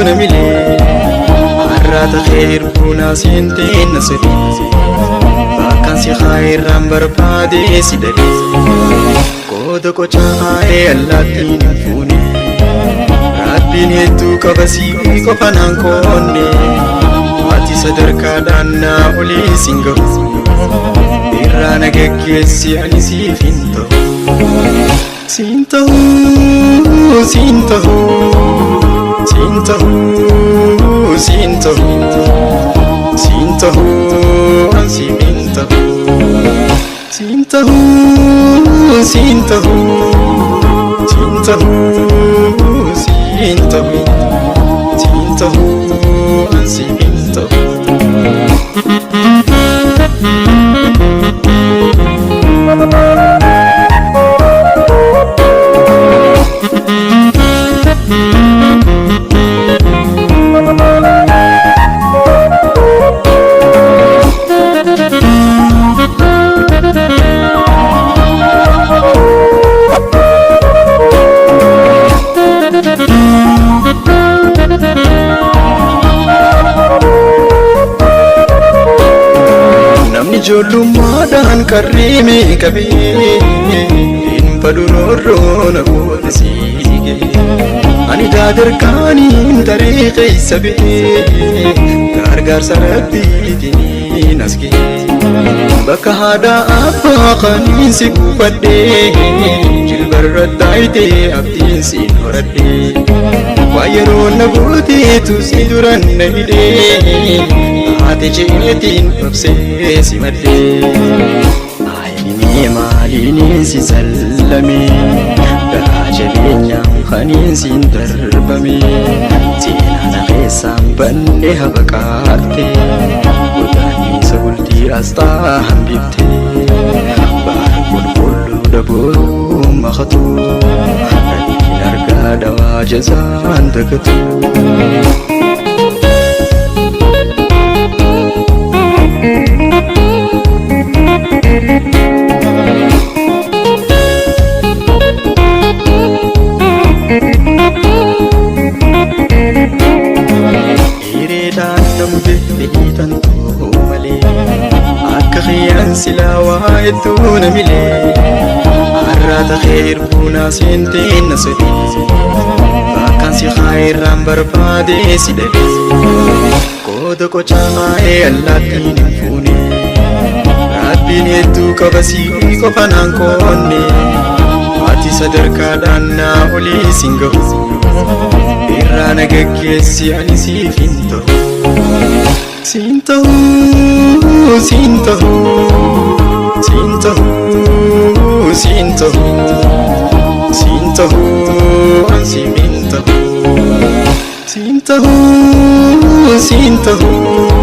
na milee. Har'aata xeer buunaa seentee na sodee. Bakkaan si haayirraan barbaadee si dhabee. Qooda qocaa haa'ee allaattiin hin fuune. Rabbiin hedduu qaba sii qofa naan koonne. Ati sadarkaadhaan naa olii siin gahu. Irraa na geggeessi ani siif hin ta'u. Siin ta'uu, siin ta'uu, siin ta'uu, siin ta'uu, siin ta'uu, an siif hin ta'u. Siin ta'uu, siin ta'uu, siin ta'uu, siin ta'uu, siin ta'uu, an siif hin ta'u. Namni ijoollummaadhaan qarreeme qabee hin badu roorroo na booda siigee. Ani daadarkaaniin taree keessa ba'ee gargaarsa rabbiitiin as ga'e. Bakka haadha abbaa kaniin si buufadhee jilbarra taayitee abdiin siin horadhee. Waa yeroo na gooteetu si duran na hidhee haati jeetiin obsee si maddee. Ayinii maaliin si sallamee garaa jabeenyaan kaniin siin darbame seenaa na keessaan banne habaqaatte godaannisa bultii asxaa hambifte baara qulqulluu daboruu makatu rabbiin argaa dawaa jazaan dagatu. Hiriidhaan na mute fedhii too malee akka kiyyaan silaa waa hedduu na milee. Har'aata xeer buunaa seentee na sodee bakkaan si haayirraan barbaadee si dhabee. Qooda qocaa haa'ee allaattiin hin fuune. Rabbiin hedduu qaba sii qofa naan koonne. Ati sadarkaadhaan naa olii siin gahu. Irraa na geggeessi ani siif hin ta'u. Siin ta'uu, siin ta'uu, siin ta'uu, siin ta'uu, siin ta'uu, an siif hin ta'u. Siin ta'uu, siin ta'uu,